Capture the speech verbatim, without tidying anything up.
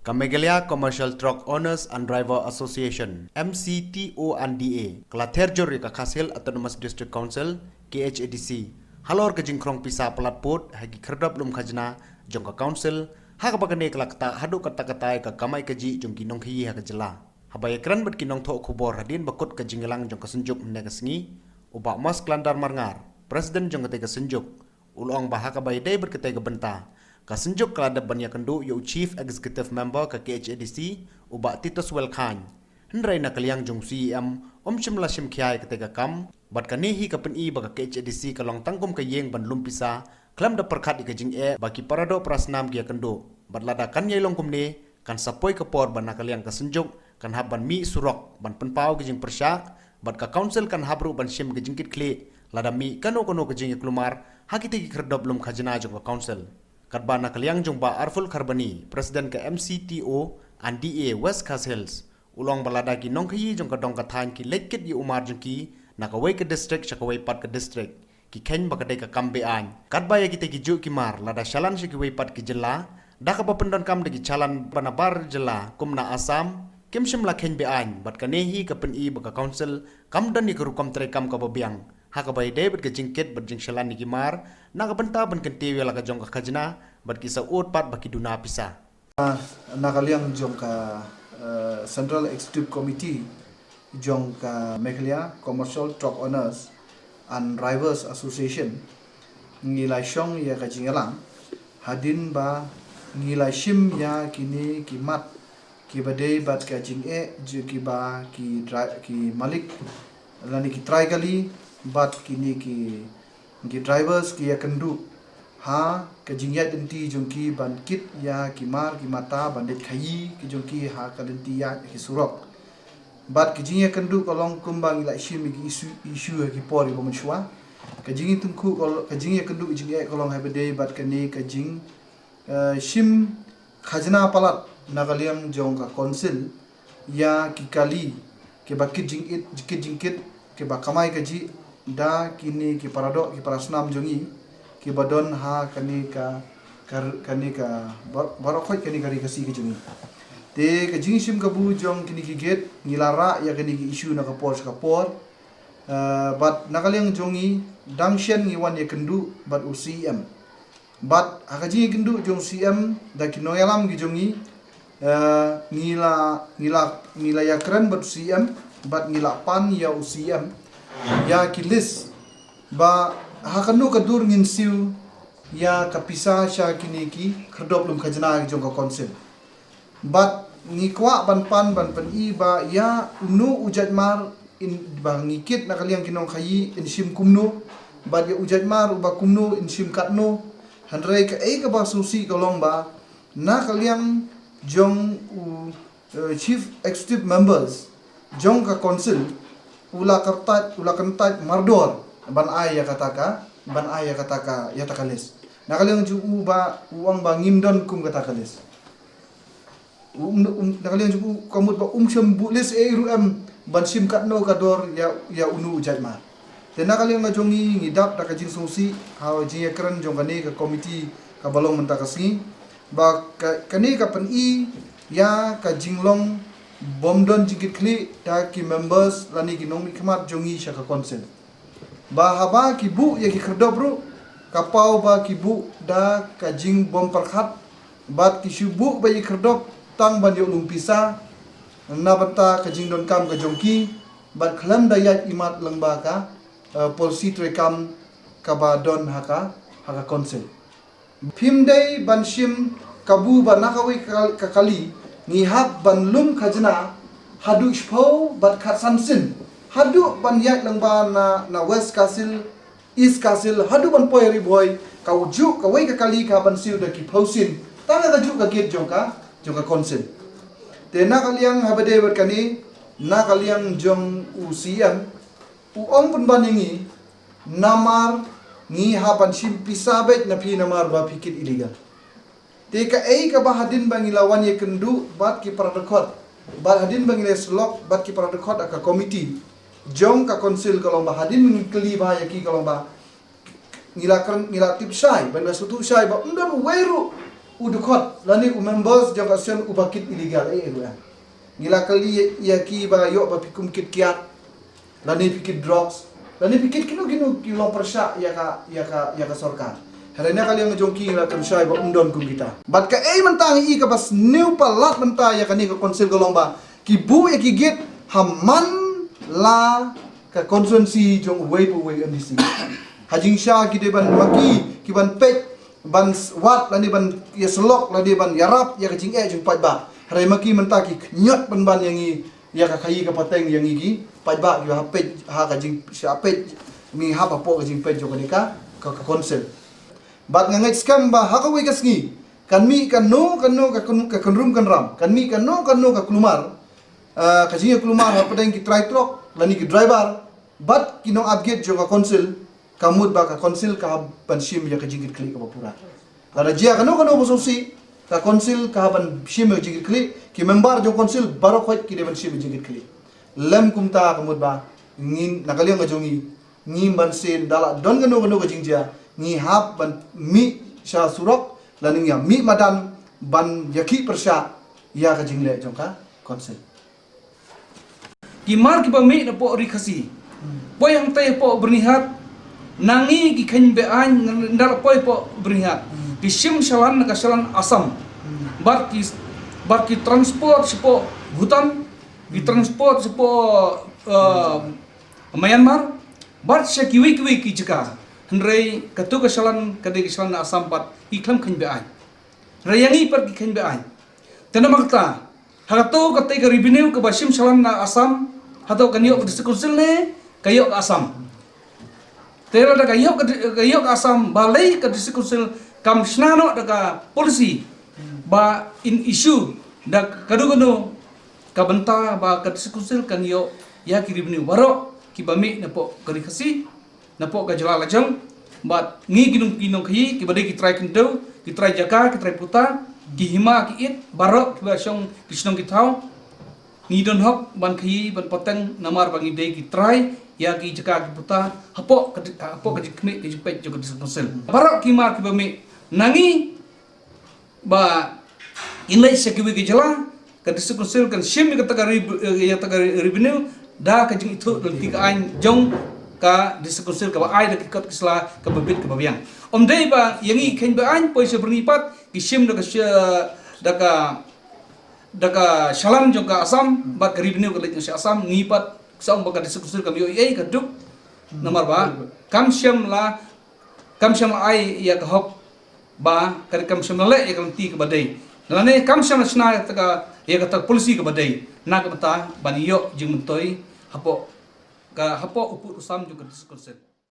Ka Meghalaya Commercial Truck Owners and Driver Association, M C T O and D A, ka la ther jur ïa ka Khasi Hills Autonomous District Council, K H A D C, halor ka jingkhrong pisa palat pud ha ki khyrdop lum khajna jong ka Council, ha kaba kane ka la ktah haduh katta katta ïa ka kamai kajih jong ki nongkhaïi ha ka jylla. Haba ïakren bad ki nongthoh khubor hadien ba kut ka jingïalang jong ka Synjuk mynne ka sngi, u Bah Mosklandar Marngar, President jong katei ka Synjuk, u la ong ba ha kaba ïadei bad katei ka bynta, ka Synjuk ka la dep ban ïakynduh ïa u Chief Executive Member ka K H A D C, u Bah Tituswell Chyne. Hynrei na ka liang jong u C E M, um shym la shim khia ïa katei ka kam, bad kane hi ka pyni ba ka K H A D C ka long tang kum ka ïing ban lum pisa, khlem da pyrkhat ïa ka jingeh ba ki paradoh parasnam ki ïakynduh. Bad lada kan ïai long kumne, kan sa poi ka por ba na ka liang ka Synjuk kan hap ban mih surok ban pynpaw ki jingpyrshah, bad ka Council kan hap ruh ban shim ki jingkitkhlieh lada mih kano kano ka jingïakulmar ha kitei ki khyrdop lum khajna jong ka Council. Katba na ka liang jong u Bah Arful Kharbani, President ka M C T O and D A West Khasi Hills, u la ong ba lada ki nongkhaïi jong ka dong ka thaiñ ki leit kit ïa u mar jong ki na kawei ka district sha kawei pat ka district, ki kheiñ ba ka dei ka kam be-aiñ. Katba ïa kitei ki juh ki mar lada shalan sha kiwei pat ki jylla, da kaba pyndonkam da ki challan ba nabar jylla kum na Assam, kim shym la kheiñ be-aiñ, bad kane hi ka pyni ba ka Council kam don ïa ka rukom treikam kaba biang ha kaba ïadei bad ka jingkit bad jingshalan ïa ki mar, na ka bynta ban kyntiew ïa la ka jong ka khajna, bad ki sa ud pat ba ki duna pisa. Na ka liang jong ka, eh, Central Executive Committee jong ka Meghalaya Commercial Truck Owners and Drivers Association, ngi la shong ïa ka jingïalang hadien ba ngi la shim ïa kine ki mat kiba dei bad ka jingeh jong kiba ki dri-, ki malik lane ki trai kali, bad kine ki, ki drivers ki ïakynduh ha ka jingïaid lynti jong ki ban kit ïa ki mar ki mata ban leit khaïi ki jong ki ha ka lynti ïaid ki surok. Bad ka jingïakynduh ka long kumba ngi la shim ïa ki issue, issue ha ki por kiba mynshuwa. Ka jingïatyngkhuh ka, ka jingïakynduh ka jingeh ka long haba dei bad kane ka jing, eh, shim khajna palat na ka liang jong ka Council ïa ki kali kiba kit jingkit, kit jingkit, kiba kamai kajih da kine ki paradoh ki parasnam jong ngi kiba don ha kane ka, ka, kane ka bar-, baroh khoit kane ka ri Khasi ka jong ngi. Te ka jingshim kabu jong kine ki gate ngi la rah ïa kane ki issue na ka por sha ka por. Eh, bad na ka liang jong ngi dang shen ngi wan ïakynduh bad u C E M. Bad ha ka jingïakynduh jong u C E M da ki nongïalam ki jong ngi, eh, ngi la, ngi la, ngi la ïakren bad u C E M, bad ngi la pan ïa u C E M ïa ki list ba ha kano ka dur ngin siew ïa ka pisa sha kine ki khyrdop lum khajna jong ka Council. Bad ngi kwah ban pan ban pyni ba ïa uno u jaitmar in, ba ngi kit na ka liang ki nongkhaïi in shim kumno, bad ïa u jaitmar uba kumno in shim katno. Hynrei kaei kaba sngewsih ka long ba na ka liang jong u, eh, Chief Executive Members jong ka Council, u la kyntait, u la kyntait mardor ban ai ïa kata ka, ban ai ïa kata ka, ïa kata ka list. Na ka liang jong u ba u ong ba ngim don kum kata ka list. Um, um, na ka liang jong u ka mut ba um shym buh list ei ruh em ban shim katno ka dor ïa, ïa uno u jaitmar. Te na ka liang ka jong ngi ngi dap da ka jingsngewsih ha jingïakren jong kane ka committee kaba long mynta ka sngi. Ba ka, kane ka pyni ïa ka jinglong bym don jingkitkhlieh da ki members lane ki nongmihkhmat jong ngi sha ka Council. Ba haba ki buh ïa ki khyrdop ruh, ka paw ba ki buh da ka jingbym pyrkhat, bad ki shu buh ba ïa ki khyrdop tang ban ïoh lum pisa na bynta ka jingdonkam ka jong ki, bad khlem da ïaid imat lyngba ka, eh, policy treikam kaba don ha ka, ha ka Council. Phim dei ban shim kabu ba na kawei ka, ka kali ngi hap ban lum khajna haduh shiphew bad khatsan sien, haduh ban ïaid lyngba na, na West Khasi Hills, East Khasi Hills, haduh ban poi Ri Bhoi, ka juh kawei ka kali ka ban siew da ki phew sien tang ka juh ka gate jong ka, jong ka Council. Te na ka liang haba dei bad kane, na ka liang jong u C E M, u ong pynban ïa ngi, namar ngi hap ban shim pisa beit na phi namar ba phi kit illegal. Te kaei kaba hadien ba ngi la wan ïakynduh bad ki para dkhot, bad hadien ba ngi la ïasyllok bad ki para dkhot ha ka committee jong ka Council ka long ba hadien ba ngi kylli bha ïa ki ka long ba ngi la kren, ngi la tip shai, ba ngi la sngewthuh shai ba ym don uwei ruh U dkhot lane u members jong ka association uba kit illegal, eh, eh, eh. Ngi la kylli ïa ki ba ïoh ba phi kum kit kiad, lane phi kit drugs, lane phi kit kino kino ki long pyrshah ïa ka, ïa ka, ïa ka sorkar. Hynrei na ka liang jong ki ngi la kynshai ba ym don kum kita. Bad kaei mynta ngi i kaba sniew palat mynta ïa kane ka council ka long ba ki buh ïa ki gate ha man la ka constituency jong uwei pa uwei u MDC. Ha jingshisha ki dei ban, ma ki, ki ban peit, ban s-, wad lane ban ïasyllok lane ban ïarap ïa ka jingeh jong paidbah. Hynrei ma ki mynta ki khñiot pynban ïa ngi, ïa ka khaïi ka pateng ïa ngi ki paidbah kiba hap peit ha ka jing, sha peit, ngi hap hapoh ka jingpeit jong kane ka, ka, ka council. Bad nga ngeit skhem ba ha kawei ka sngi kan mih kano kano ka kyn-, ka kynrum kynram, kan mih kano kano ka kulmar, ah, ka jingïakulmar hapdeng ki trai trok lane ki driver bad ki nongap gate jong ka council. Ka mut ba ka council ka hap ban shim ïa ka jingkitkhlieh kaba pura. Lada jia kano kano ba sngewsih, ka council ka hap ban shim ïa ka jingkitkhlieh, ki member jong council baroh khoit ki dei ban shim ïa ka jingkitkhlieh. Lem kumta ka mut ba ngin, na ka liang ka jong ngi, ngim ban sngewsih da la don kano kano ka jingjia, ngi hap ban mih sha surok lane ngi hap mih madan ban ïakhih pyrshah ïa ka jingleh jong ka council. Ki mar kiba mih napoh Ri Khasi, poi hangtei hapoh Byrnihat, na ngi ki kheiñ be-aiñ, nda la poi hapoh Byrnihat, ki shim shalan na ka shalan Assam. Bad ki, bad ki transport shapoh Bhutan, ki transport shapoh, eh, Myanmar, bad sha kiwei kiwei ki jaka. Hynrei kato ka shalan ka dei ka shalan na Assam bad ki khlem kheiñ be-aiñ. Hynrei ïa ngi pat ki kheiñ be-aiñ. Te namar kata, ha kato katei ka revenue kaba shim shalan na Assam, hato kan ïoh ka District Council ne ka ïoh ka Assam? Te lada ka ïoh ka di-, ka ïoh ka Assam, balei ka District Council kam shna noh da ka policy ba in issue da kano kano ka bynta ba ka District Council kan ïoh ïa ki revenue baroh kiba mih napoh ka Ri Khasi, napoh ka jylla lajong. Bad ngi ki nong, ki nongkhaïi kiba dei ki trai khyndew, ki trai jaka, ki trai puta, ki hima ki it, baroh kiba shong ki shnong ki thaw, ngi don hok ban khaïi ban pateng namar ba ngi dei ki trai ïa ki jaka ki puta hapoh ka di-, hapoh ka jingkhmih ka jingpeit jong ka District Council. Baroh ki mar kiba mih na ngi ba in leit sha kiwei ki jylla, ka District Council kan shim ïa kata ka re-, ïa kata ka revenue da ka jingithuh lynti ka aiñ jong ka District Council kaba ai da ki kot ki sla kaba bit kaba biang. Ym dei ba ïa ngi kheiñ be-aiñ poi sha Byrnihat ki shim da ka sha-, da ka, da ka shalan jong ka Assam bad ka revenue ka leit sha Assam, ngi pat sa ong ba ka District Council kam ïoh ei ei ka duk. Namar ba kam shym la, kam shym la ai ïa ka hok ba ka, kam shym la leh ïa ka lynti kaba dei, lane kam shym la shna ïa kata ka, ïa kata ka policy kaba dei na ka bynta ban ïoh jingmyntoi hapoh ka, hapoh u pud u sam jong ka District Council.